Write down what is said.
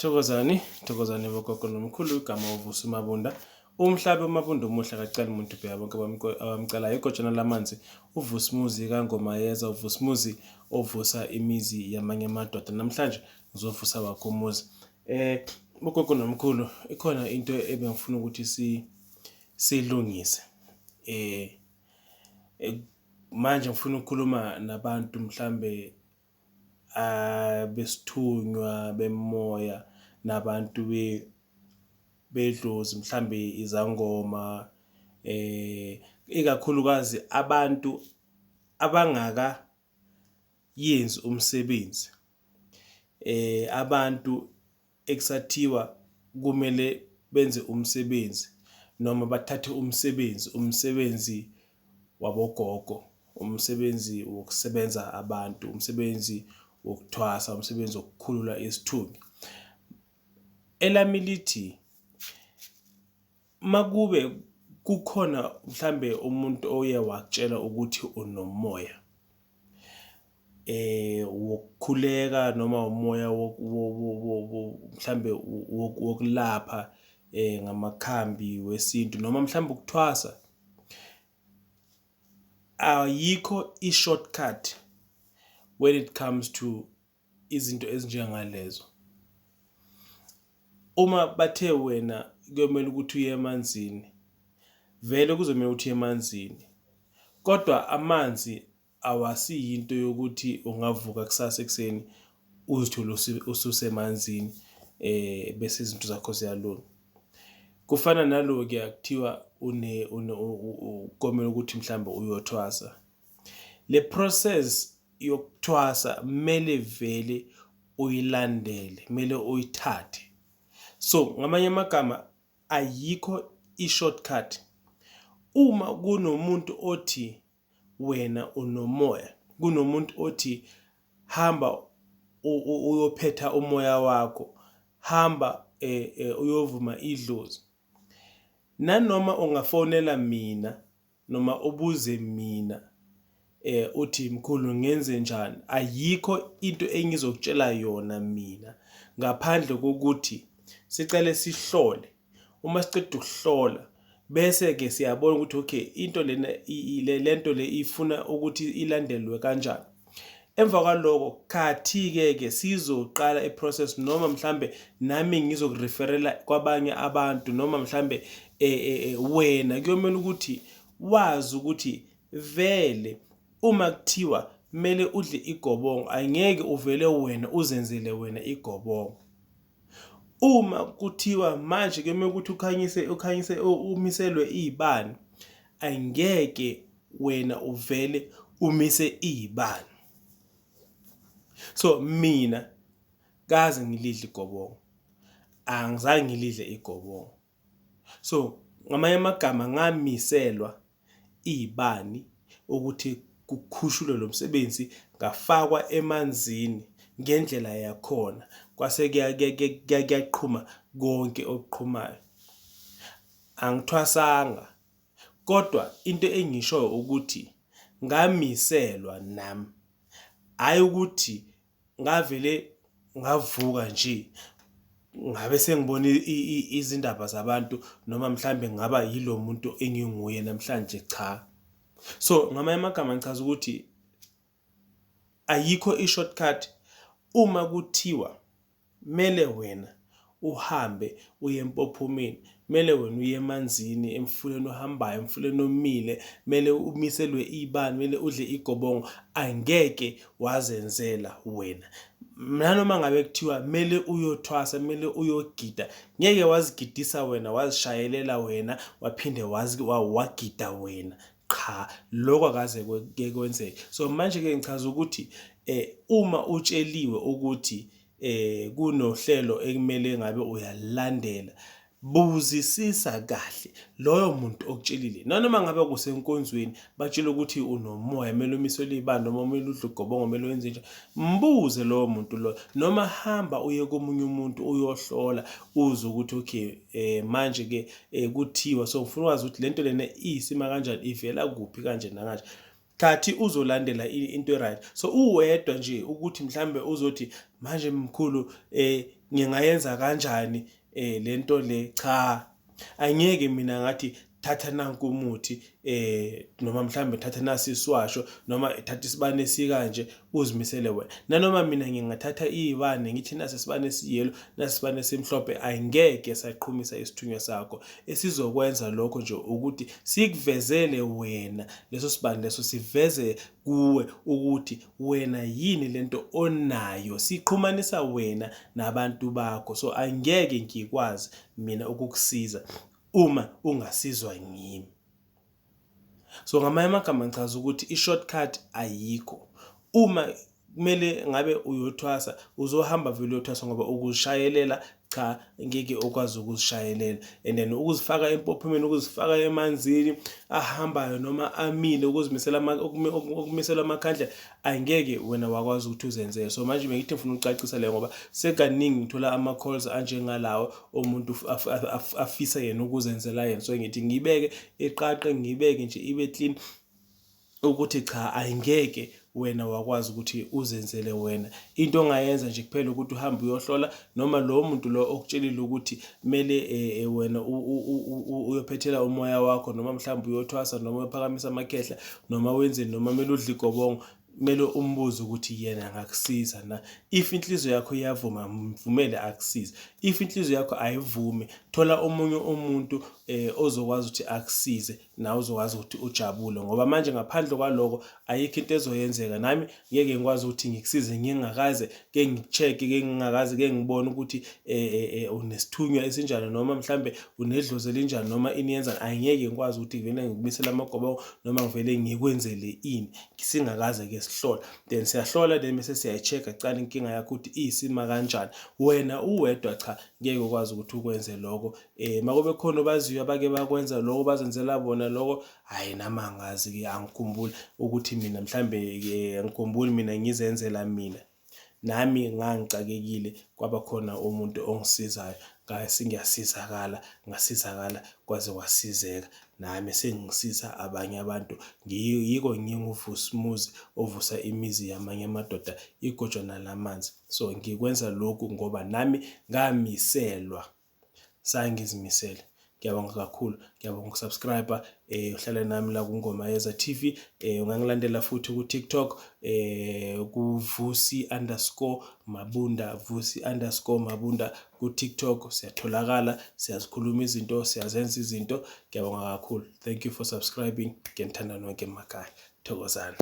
Thokozani, thokozani bogogo nomkhulu, igama uVusi Mabunda. Umhlabe uMabunda umuhle akaceli muntu bheka bonke abamcelayo. Igojana lamanzi uVusimuzi kaNgomayeza, uVusimuzi ovusa imizi yamanye amadoda. Namhlanje ngizovusa wakho umuzi. Bogogo nomkhulu, ikhona into ebengifuna ukuthi si siyilungise. Manje ngifuna ukukhuluma nabantu mhlambe abesithunywa bemoya nabantu bedlozi mhlambe izangoma ikakhulukazi abantu abangakayenzi umsebenzi, abantu ekusathiwa kumele benze umsebenzi noma bathathe umsebenzi, umsebenzi wabogogo, umsebenzi wokusebenza abantu, umsebenzi wokuthwasa, umsebenzi wokukhulula isithunywa. Elami lithi makube kukhona mhlambe umuntu oye wakutshela ukuthi unomoya wokukhuleka noma umoya mhlambe wokulapha ngamakhambi wesintu noma mhlambe ukuthwasa, ayikho i-shortcut when it comes to izinto ezinjengalezo. Uma bathe wena kuyomele ukuthi uye emanzini, vele kuzomele ukuthi uye emanzini, kodwa amanzi awasiyinto yokuthi ungavuka kusasa ekuseni uzithole ususemanzini bese izinto zakho ziyalunga. Kufana nalokuya kuthiwa komele ukuthi mhlawumbe uyothwasa. Le process yokuthwasa kumele vele uyilandele, kumele uyithathe. So ngamanye amagama ayikho i-shortcut. Uma kunomuntu othi wena unomoya, kunomuntu othi hamba uyophetha umoya wakho, hamba uyovuma idlozi. Nanoma ungafonela mina noma ubuze mina uthi mkhulu ngenze njani, ayikho into engizokutshela yona mina ngaphandle kokuthi sicale sihlole. Uma siceda ukuhlola bese-ke siyabona ukuthi okay into lena le nto le ifuna ukuthi ilandelwe kanjani. Emva kwaloko khathi-ke ke sizoqala i-process noma mhlambe nami ngizokureferela kwabanye abantu noma mhlambe wena kuyomele ukuthi wazi ukuthi vele uma kuthiwa kumele udle igobongo angeke uvele wena uzenzele wena igobongo. Uma kuthiwa manje kuyomele ukuthi ukhanyise ukhanyise umiselwe iy'bani, angeke wena uvele umise iy'bani. So mina kaze ngilidle igobongo, angizange ngilidle igobongo. So ngamanye amagama ngamiselwa iy'bani ukuthi kukhushulwe lo msebenzi, ngafakwa emanzini ngendlela yakhona kwase kuyaqhuma konke okuqhumayo. Angithwasanga kodwa into engishoyo ukuthi ngamiselwa nami, hhayi ukuthi ngavele ngavuka nje ngabe sengibona izindaba zabantu noma mhlambe ngaba yilo muntu enginguye namhlanje, cha. So ngamanye amagama ngichaza ukuthi ayikho i-shortcut uma kuthiwa mele wena uhambe uye empophomeni, mele wena uye emanzini, emfuleni ohambayo, emfuleni omile, mele umiselwe ibani, mele udle igobongo, angeke wazenzela wena. Nanoma ngabe kuthiwa mele uyothwasa, mele uyogida, ngeke wazigidisa wena, wazishayelela wena, waphinde wagida wena. Qha, lokho akaze kwenzeke. So manje-ke ngichaza ukuthi uma utsheliwe ukuthi kunohlelo ekumele ngabe uyalulandela, buzisisa kahle loyo muntu okutshelile. Nanoma ngabe kusenkonzweni batshela ukuthi unomoya kumele umiselwe ibani noma kumele udle ugobongo kumele wenze njani, mbuze lowo muntu loyo noma hamba uye komunye umuntu uyohlola uzwe ukuthi okay manje-ke kuthiwa so ngifuna ukwazi ukuthi lento lena iyisima kanjani, ivela kuphi kanje nakanje. Khathi uzolandela into e-right. So uwedwa nje ukuthi mhlambe uzothi manje mkhulu ngingayenza kanjani lento le, cha, angeke mina ngathi thatha nanku umuthi noma mhlambe thatha nasi iswasho noma thatha isibane esikanje, uzimisele wena. Nanoma mina ngingathatha iy'bane ngithi nasi isibane esiyelo, nasi isibane esimhlophe, angeke saqhumisa isithunywa sakho. Esizokwenza lokho nje ukuthi sikuvezele wena leso sibane leso, siveze kuwe ukuthi wena yini lento onayo, siqhumanisa wena nabantu bakho. So angeke ngikwazi mina ukukusiza uma ungasizwa ngimi. So ngamanye amagama ngichaza ukuthi i-shortcut ayikho. Uma kumele ngabe uyothwasa, uzohamba vele uyothwasa, ngoba ukuzishayelela cha, ngeke ukwazi ukuzishayelela. And then ukuzifaka empophomeni, ukuzifaka emanzini ahambayo noma amile, ukuzimisela, ukumisela amakhandlela, angeke wena wakwazi ukuthi uzenzele. So manje bengithi ngifuna ukucacisa leyo, ngoba sekaningi ngithola ama-calls anjengalawo, omuntu afisa yena ukuzenzela yena. So ngithi ngibeke eqaqe, ngibeke nje ibe clean ukuthi cha, ayingeke wena wakwazi ukuthi uzenzele wena. Into ongayenza nje kuphela ukuthi uhambe uyohlola, noma lo muntu lo okutshelile ukuthi kumele wena uyophethela umoya wakho, noma mhlawumbe uyothwasa, noma uyophakamisa amakhehla, noma wenzeni, noma kumele udle igobongo, kumele umbuze ukuthi yena angakusiza na. If inhliziyo yakho iyavuma, mvumele akusize. If inhliziyo yakho ayivumi, thola omunye umuntu ozokwazi ukuthi akusize, nawe uzokwazi ukuthi ujabule, ngoba manje ngaphandle kwaloko ayikho into ezoyenzeka. Nami ngeke ngikwazi ukuthi ngikusize ngingakaze ke ngiku-check-e, ke ngingakaze ke ngibone ukuthi unesithunywa esinjani, noma mhlambe unedlozi elinjani, noma ini yenzani. Angeke ngikwazi ukuthi ngivele ngikumisele amagobongo noma ngivele ngikwenzele ini singakaze ke sihlola. Then siyahlola, then bese siyayi-check-a kucala inkinga yakho ukuthi iyisima kanjani. Wena uwedwa cha, ngeke ukwazi ukuthi ukwenze lokho. Makube khona obaziyo abake bakwenza lokho, bazenzela bona lokho, hhayi nami angazi-ke, angikhumbuli ukuthi mina mhlambe-ke, angikhumbuli mina ngizenzela mina. Nami ngangixakekile, kwaba khona umuntu ongisizayo, ngase ngiyasizakala, ngasizakala kwaze kwasizeka. Nami sengisiza abanye abantu. Yiko nginguVusimuzi ovusa imizi yamanye amadoda igojwana lamanzi. So ngikwenza lokhu ngoba nami ngamiselwa, sangizimisele. Ngiyabonga kakhulu, ngiyabonga uku-subscribe, uhlale nami la kuNgoma Yeza TV. Ungangilandela futhi ku-TikTok ku Vusi_Mabunda, Vusi_Mabunda ku-TikTok. Siyatholakala, siyazikhuluma izinto, siyazenza izinto. Ngiyabonga kakhulu. Thank you for subscribing. Ngiyanithanda nonke emakhaya. Thokozani.